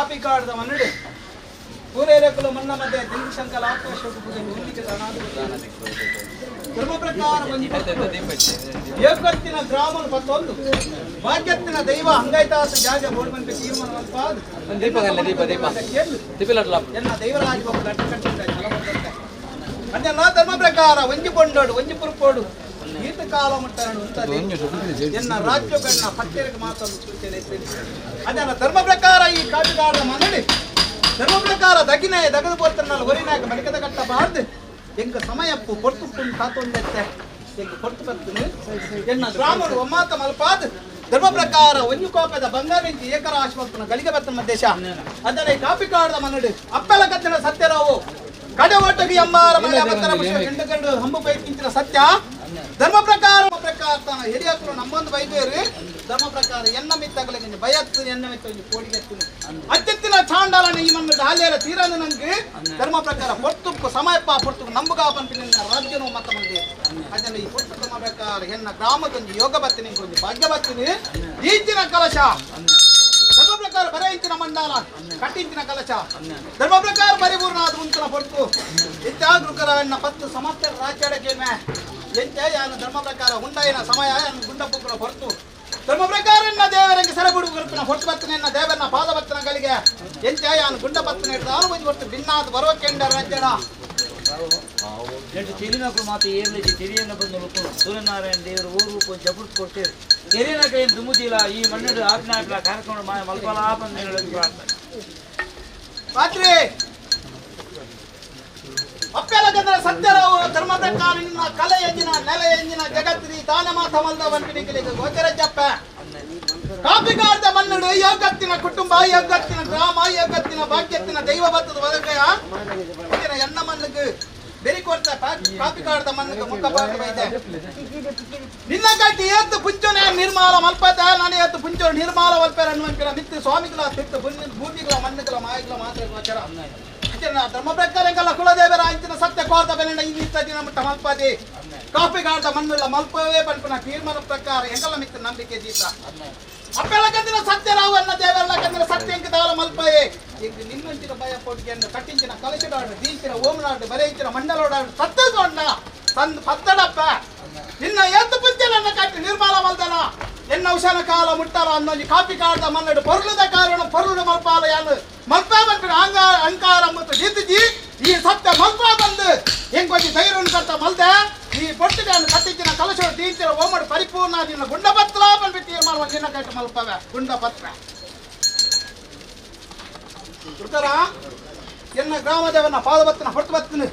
Speaker 4: ಕಾಪಿಕಾಡ್ದ ಮನ್ನಡು ಪೂರೇರಕುಲು ಮನ್ನ ಮಧ್ಯೆ ದಿಂಡು ಆಕಾಶಕ್ಕೆ ಪೂಜೆ ಹೊಂದಿಕೆ ಧರ್ಮ ಪ್ರಕಾರ ಏಕತ್ತಿನ ಗ್ರಾಮನ ಪತ್ತೊಂದು ಭಾಗ್ಯತ್ತಿನ ದೈವ ಹಂಗೈತಾಸ ಜಾಗ ಬೋರ್ಡ್ ತೀರ್ಮಾನ ಎನ್ನ ದೈವರಾಜ ಬಾಬು ಗಟ್ಟ ಕಟ್ಟಿದ್ದ ಅಂಜನ ಧರ್ಮ ಪ್ರಕಾರ ಒಂಜಿ ಕೊಂಡೋಡು ಒಂಜಿ ಪುರ್ಪೋಡು ಈತ ಕಾಲ ಮುಟ್ಟನು ಎನ್ನ ರಾಜ್ಯಗಳನ್ನ ಪಟ್ಟೆರಿಗೆ ಮಾತನ್ನು ಸೂಚನೆ ಅದನ್ನ ಧರ್ಮ ಪ್ರಕಾರ ಈ ಕಾಟುಗಾರನ ಮನಡಿ ಧರ್ಮ ಪ್ರಕಾರ ದಗಿನಾಯ ದಗದು ಪೋರ್ತನಾಲ್ ಒರಿನಾಯಕ ಮಡಿಕದ ಕಟ್ಟಬಾರ್ದು ಎಂಕ ಸಮಯಪ್ಪು ಪೊರ್ತು ಕಾತೊಂದೆತ್ತೆ ಎಂಕ ಪೊರ್ತು ಬರ್ತನು ಎನ್ನ ಗ್ರಾಮಡು ಒಮ್ಮಾತ ಮಲ್ಪಾದ್ ಧರ್ಮ ಪ್ರಕಾರ ಒಂಜು ಕೋಪದ ಬಂಗಾರಿಂಚಿ ಏಕರಾಶ್ವರ್ತನ ಗಳಿಗೆ ಬರ್ತನ ದೇಶ ಅದರ ಈ ಕಾಪಿಕಾಡದ ಮನಡಿ ಅಪ್ಪೆಲ ಕತ್ತಿನ ಸತ್ಯರಾವು ಕಡೆ ಓಟಗಿ ಅಮ್ಮಾರ ಮನೆ ಅಬತ್ತರ ಗಂಡು ಗಂಡು ಹಂಬು ಬೈಕಿಂಚಿನ ಸತ್ಯ ಧರ್ಮ ಪ್ರಕಾರ ಪ್ರಕಾರ ತಾನ ಹಿರಿಯಕರು ನಮ್ಮೊಂದು ಬೈಬೇರು ಧರ್ಮ ಪ್ರಕಾರ ಎನ್ನ ಮಿತ್ತಗಲಿಗೆ ಬಯತ್ತು ಎನ್ನ ಮಿತ್ತ ಒಂಜಿ ಕೋಡಿಗೆತ್ತು ಅತ್ಯತ್ತಿನ ಚಾಂಡಾಲನ ಈ ಮಣ್ಣು ಹಾಲೇರ ತೀರನು ನಂಗೆ ಧರ್ಮ ಪ್ರಕಾರ ಪೊರ್ತುಕ್ಕು ಸಮಯಪ್ಪ ಪೊರ್ತುಕ್ಕು ನಂಬುಗಾ ಪನ್ಪಿನ ರಾಜ್ಯನು ಮತ ಮಂದಿ ಅದನ್ನ ಈ ಪೊರ್ತು ಧರ್ಮ ಪ್ರಕಾರ ಎನ್ನ ಗ್ರಾಮದೊಂದು ಯೋಗ ಬತ್ತಿನಿ ಒಂದು ಭಾಗ್ಯ ಬತ್ತಿನಿ ಈಚಿನ ಕಲಶ ಧರ್ಮ ಪ್ರಕಾರ ಬರೇ ಇಂಚಿನ ಮಂಡಲ ಕಟ್ಟಿಂಚಿನ ಕಲಶ ಧರ್ಮ ಪ್ರಕಾರ ಪರಿಪೂರ್ಣ ಆದ ಉಂತನ ಪೊರ್ತು ಇತ್ಯಾಗೃಕರ ಎನ್ನ ಪತ್ತು ಸಮಸ್ತ ರಾಜ್ಯಡಕ್ಕೆ ಎಂಚ ಯಾನು ಧರ್ಮ ಪ್ರಕಾರ ಉಂಡಾಯಿನ ಸಮಯ ಯಾನು ಗುಂಡಪ್ಪುಗಳ ಹೊರತು ಧರ್ಮ ಪ್ರಕಾರ ಎನ್ನ ದೇವರಂಗೆ ಸೆರೆಬುಡು ಗುರುಪಿನ ಹೊರತು ಬತ್ತನ ಎನ್ನ ದೇವರನ್ನ ಪಾದ ಬತ್ತನಗಳಿಗೆ ಎಂಚ ಯಾನು ಗುಂಡ ಬತ್ತನ ಹಿಡಿದು ಆರು ಒಂದು ಹೊರತು ಭಿನ್ನಾದ ಬರೋಕೆಂಡ ರಾಜ್ಯಡ
Speaker 1: ನೆಟ್ಟು ತಿಳಿನಕ್ಕೂ ಮಾತು ಏರ್ಲಿಕ್ಕೆ ತಿಳಿಯನ್ನ ಬಂದು ಸೂರ್ಯನಾರಾಯಣ ದೇವರು ಊರು ಕೊಂಚ ಜಬುರ್ತು ಕೊಡ್ತೇವೆ ತೆರಿನ ಕೈಯನ್ನು ದುಮ್ಮುದಿಲ್ಲ ಈ ಮಣ್ಣು ಆಜ್ಞಾಪಿಲ ಕಾರ್ಯಕ್ರಮ ಮಲ್ಪಲಾ ಬಂದು ಹೇಳೋದು ಪ್ರಾರ್ಥನೆ
Speaker 4: ಪಾತ್ರೆ ಅಪ್ಪೆಲಗಂದ್ರೆ ಸತ್ಯರಾವು ಧರ್ಮ ಪ್ರಕಾರ ನಿನ್ನ ಕಲೆ ಎಂಜಿನ ನೆಲೆ ಎಂಜಿನ ಜಗತ್ತಿನಿ ತಾನ ಮಾತ ಮಲ್ದ ವಂಪಿನಿಗಳಿಗೆ ಗೋಚರ ಜಪ್ಪ ಕಾಪಿಗಾರ್ದ ಮಣ್ಣುಡು ಯೋಗತ್ತಿನ ಕುಟುಂಬ ಯೋಗತ್ತಿನ ಗ್ರಾಮ ಯೋಗತ್ತಿನ ಭಾಗ್ಯತ್ತಿನ ದೈವ ಬತ್ತದ ಬದಕಯ ಇಂದಿನ ಎಣ್ಣ ಮಣ್ಣಿಗೆ ಬೆರಿ ಕೊಡ್ತ ಕಾಪಿಕಾಡ್ದ ಮಣ್ಣಿಗೆ ಮುಖ ಪಾಠ ಬೈದೆ ನಿನ್ನ ಕಟ್ಟಿ ಏತ್ತು ಪುಂಚನೆ ನಿರ್ಮಾಲ ಮಲ್ಪತ ನಾನು ಏತ್ತು ಪುಂಚೋ ನಿರ್ಮಾಲ ಮಲ್ಪೇರ ಅನ್ನುವಂಪಿನ ಮಿತ್ತು ಸ್ವಾಮಿಗಳ ತಿತ್ತು ಭೂಮಿಗಳ ಮಣ್ಣುಗಳ ಮಾಯಗಳ ಮಾತ್ರ ಗೋಚರ ಧರ್ಮ ಪ್ರಕಾರ ಕುಲದೇವರ ಅಂಚಿನ ಸತ್ಯ ಕೋರ್ದ ಬೆಲೆ ಇನ್ನಿತ್ತ ದಿನ ಮುಟ್ಟ ಮಲ್ಪದಿ ಕಾಪಿಗಾರ್ದ ಮಣ್ಣುಳ್ಳ ಮಲ್ಪವೇ ಪನ್ಪುನ ತೀರ್ಮಾನ ಪ್ರಕಾರ ಎಂಗಲ ಮಿತ್ತ ನಂಬಿಕೆ ದೀತ ಅಪ್ಪೆಲ ಕಂದಿನ ಸತ್ಯರಾವು ಅನ್ನ ದೇವರಲ್ಲ ಕಂದಿನ ಸತ್ಯ ಎಂಕದಾಲ ಮಲ್ಪಯೇ ಈಗ ನಿನ್ನಂಚಿನ ಭಯ ಪೊಟ್ಟಿಗೆಯನ್ನು ಕಟ್ಟಿಂಚಿನ ಕಲಶಡಾಡು ದೀಂಚಿನ ಓಮನಾಡು ಬರೆಯಿಂಚಿನ ಮಂಡಲೋಡಾಡು ಸತ್ತಗೊಂಡ ತಂದು ಪತ್ತಡಪ್ಪ ನಿನ್ನ ಎತ್ತು ಪುಂಚನನ್ನ ಕಟ್ಟಿ ನಿರ್ಮಾಲ ಮಲ್ದನ ಎನ್ನ ಔಷಧ ಕಾಲ ಮುಟ್ಟಾರ ಅನ್ನೊಂಜಿ ಕಾಪಿ ಕಾಡ್ದ ಮನ್ನಡು ಪೊರ್ಲುದ ಕಾರಣ ಪೊರ್ಲುದ ಮಲ್ಪಾಲ ಯಾನು ಮಲ್ಪಾ ಬಂಪಿನ ಅಂಕಾರ ಮತ್ತು ಜೀತಜಿ ಈ ಸತ್ಯ ಮಲ್ಪಾ ಬಂದು ಹೆಂಗೊಂಜಿ ಧೈರ್ಯವನ್ನು ಕರ್ತ ಮಲ್ದೆ ಈ ಪೊಟ್ಟಿಗೆಯನ್ನು ಕಟ್ಟಿಂಚಿನ ಕಲಶ ದೀಂಚಿನ ಓಮಡು ಪರಿಪೂರ್ಣ ನಿನ್ನ ಗುಂಡಪತ್ರ ಬಂದ್ಬಿಟ್ಟು ತೀರ್ಮಾನ ನಿನ್ನ ಕಟ್ಟಿ ಮಲ್ಪವೆ ಗುಂಡಪತ್ರ ಗುರುತರ ಎನ್ನ ಗ್ರಾಮದೇವನ ಪಾದಬತ್ತನ ಹೊರತು ಬತ್ತಿನ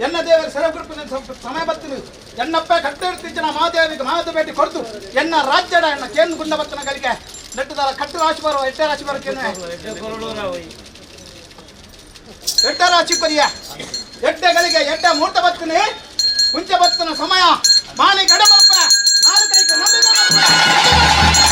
Speaker 4: ಎನ್ನ ದೇವರ ಸೆರಗುರುಪಿನ ಸಮಯ ಬತ್ತಿನ ಎನ್ನಪ್ಪ ಕಟ್ಟಿರ್ತಿಂಚಿನ ಮಹಾದೇವಿಗೆ ಮಹಾದೇವ ಭೇಟಿ ಕೊಡ್ತು ಎನ್ನ ರಾಜ್ಯಡ ಎನ್ನ ಕೇಂದ್ರ ಗುಂಡಬತ್ತನಗಳಿಗೆ ನೆಟ್ಟದಾರ ಕಟ್ಟು ರಾಶಿ ಬರುವ ಎಟ್ಟೆ ರಾಶಿ ಬರೋಕೇನೆ ಎಟ್ಟ ರಾಶಿ ಕೊರಿಯ ಎಟ್ಟೆಗಳಿಗೆ ಎಡ್ಡ ಮೂರ್ತ ಬತ್ತಿನಿ ಕುಂಚ ಬತ್ತನ ಸಮಯ ಮಾನಿ ಗಡ ಬರಪ್ಪ ನಾಲ್ಕೈದು ನಂಬಿ ಬರಪ್ಪ.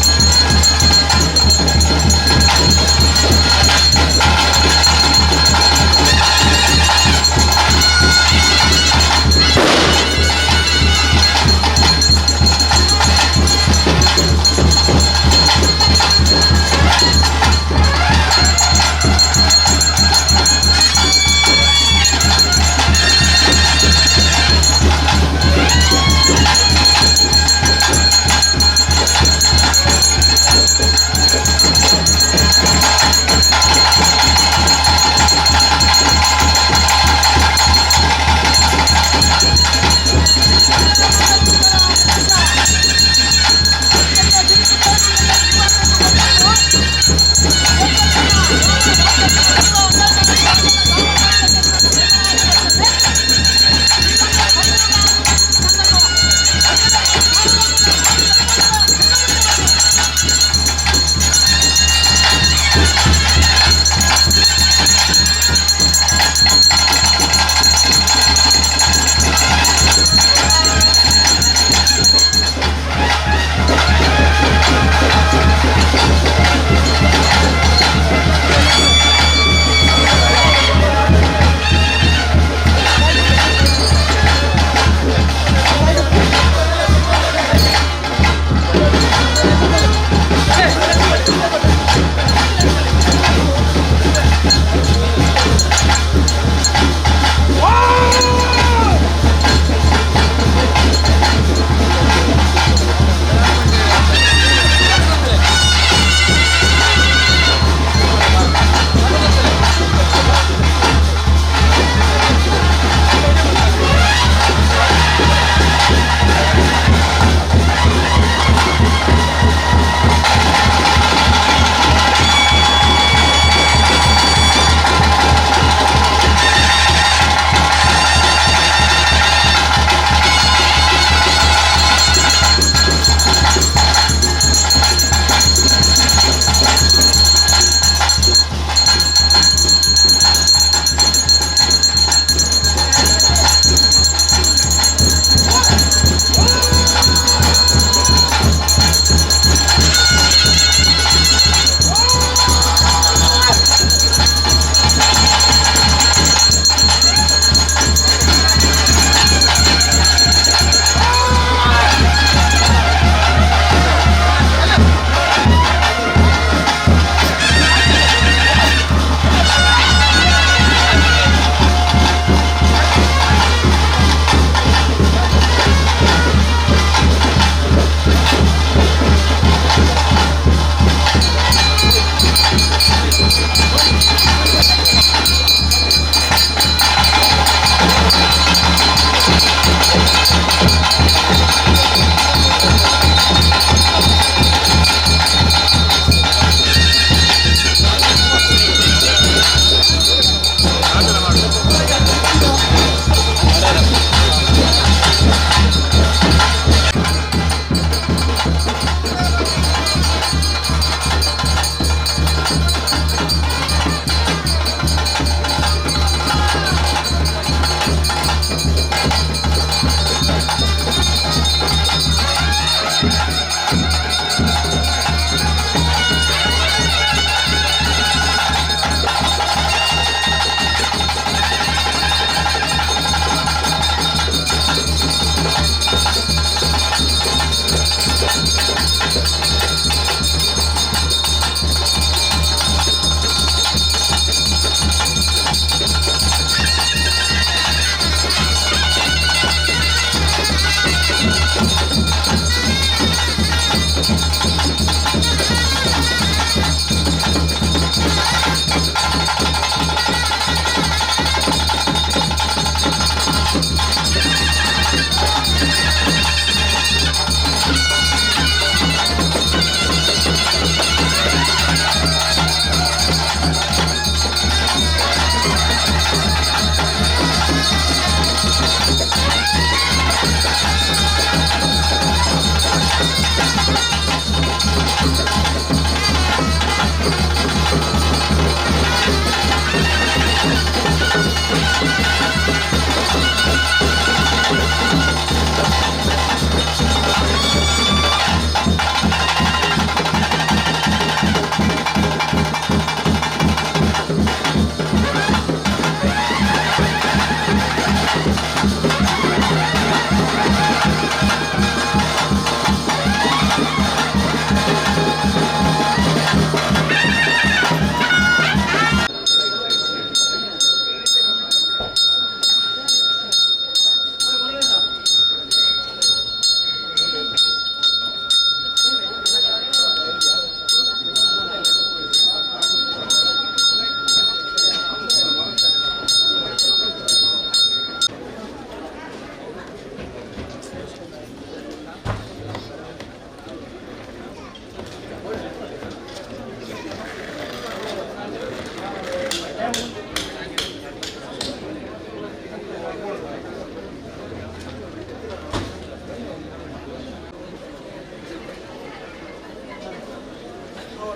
Speaker 1: ಿ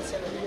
Speaker 6: Thank you.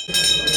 Speaker 6: Thank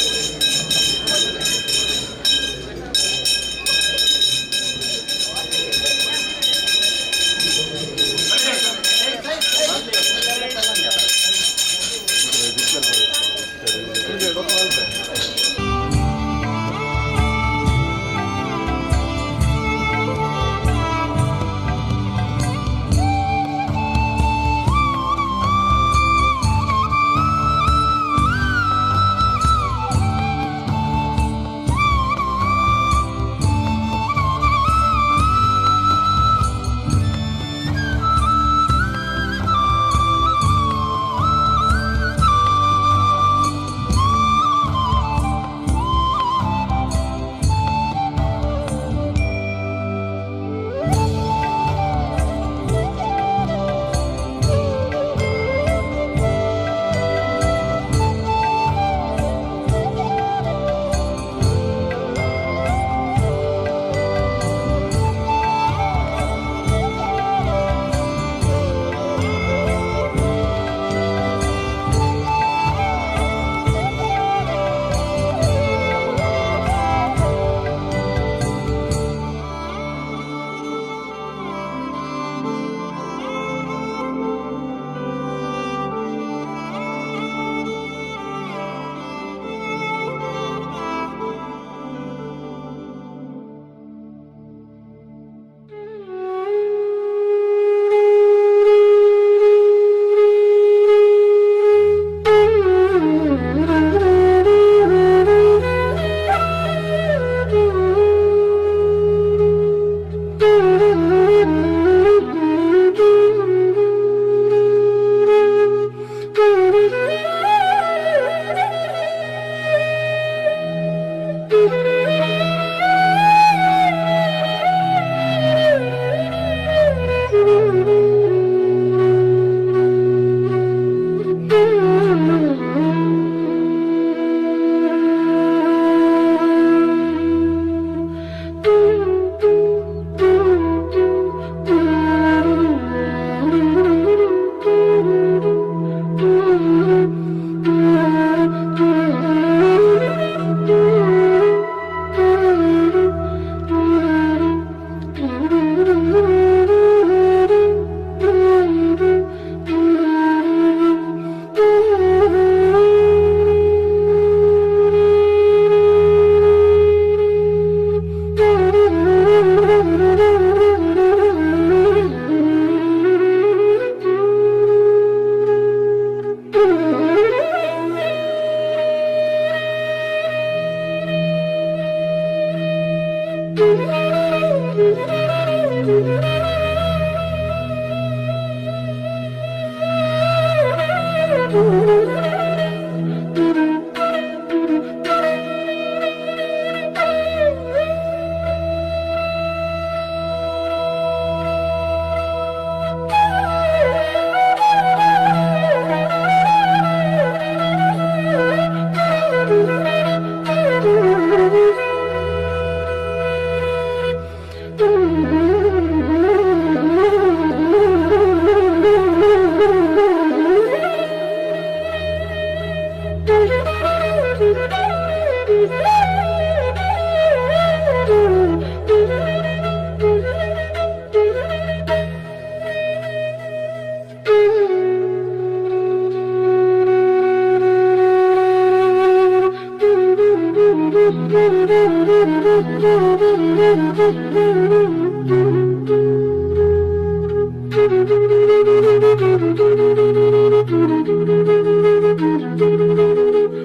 Speaker 6: you.